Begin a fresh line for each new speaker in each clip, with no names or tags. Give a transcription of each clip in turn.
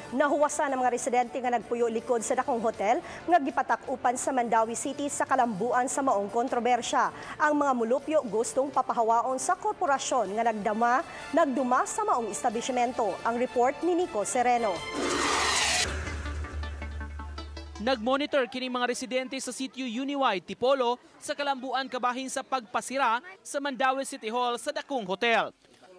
Nahuwasan ang mga residente nga nagpuyo likod sa dakong hotel nga gipatak-upan sa Mandaue City sa kalambuan sa maong kontrobersya. Ang mga mulupyo gustong papahawaon sa korporasyon nga nagduma sa maong establishmento. Ang report ni Nico Sereno.
Nagmonitor kini mga residente sa sitio Uniwide, Tipolo, sa kalambuan kabahin sa pagpasira sa Mandaue City Hall sa dakong hotel.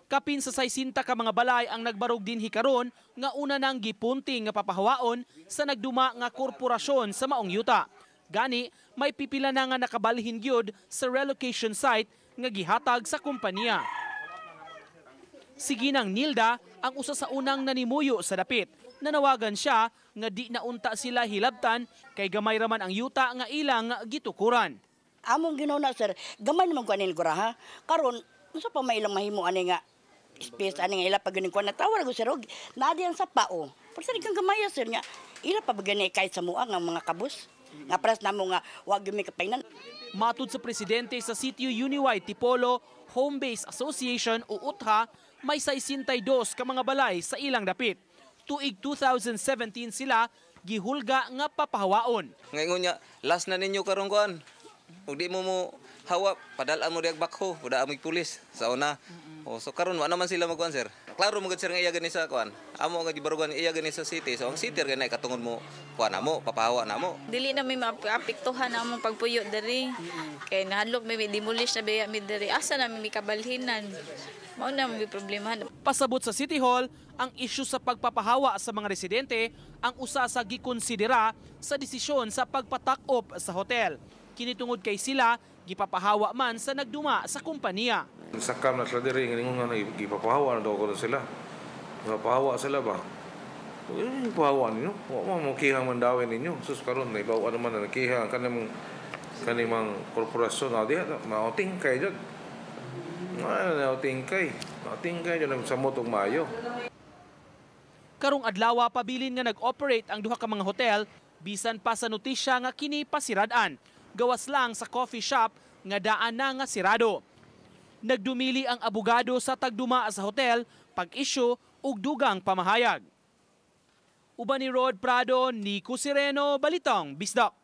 Kapin sa 60 ka mga balay ang nagbarog dinhi karon nga una nang gipunting nga papahawaon sa nagduma nga korporasyon sa maong yuta. Gani, may pipila na nga nakabalhin gyud sa relocation site nga gihatag sa kumpanya. Si Ginang Nilda ang usa sa unang nanimuyo sa dapit. Nanawagan siya nga di na unta sila hilabtan kay gamay raman ang yuta nga ilang gitukuran.
Among ginuna, sir, gamay naman ko anin ha. Karon unsa pa may ilang mahimo ani nga space ani nga ila pa ganin ko na tawar ko, sir, og naa diyan sa pao. Pero sir, kang gamaya, sir, nga ila pa ba gani kahit sa mua nga mga kabus. Nga pres namo nga wag gyud mi kapainan.
Matud sa presidente sa Sitio Uniwide Tipolo Home Base Association o UTHA, may 62 ka mga balay sa ilang dapit. Tuig 2017 sila gihulga nga papahawaon.
Ngayon niya, last na ninyo karon kuan. Ug di mo mo hawa, padalaan mo diag bakho, wala amoy pulis sa una. O, so karon wa naman sila magkuan, sir. Klaro mo gud, sir, nga iya gani sa kuan. Amo nga gibarugan iya gani sa city. So ang city gani katungod mo kuan namo, papahawa namo.
Dili na may maapektuhan ang among pagpuyo diri. Kay nahadlok may demolish na biya mi diri. Asa na mi kabalhinan? Mao na may problema.
Pasabot sa City Hall, ang isyu sa pagpapahawa sa mga residente ang usa sa gikonsidera sa desisyon sa pagpatakop sa hotel. Kini tungod kay sila gipapahawa man sa nagduma sa kumpanya.
Sakam na sila diri, nga nga gipapahawa na daw ko na sila. Gipapahawa sila ba? Eh, pahawa ninyo. Wa mo mo kihang Mandaue ninyo. Sus, karon naibaw naman na nakiha ang kanang kanimang korporasyon na diha mautingkay jud. Nga nautingkay. Nautingkay jud ang samot og maayo.
Karong adlaw, pabilin nga nag-operate ang duha ka mga hotel bisan pa sa notisya nga kini pasirad-an. Gawas lang sa coffee shop nga daan na nga sirado. Nagdumili ang abogado sa tagduma sa hotel pag-isyu og dugang pamahayag. Uban ni Rod Prado, Nico Sireno, Balitang Bisdak.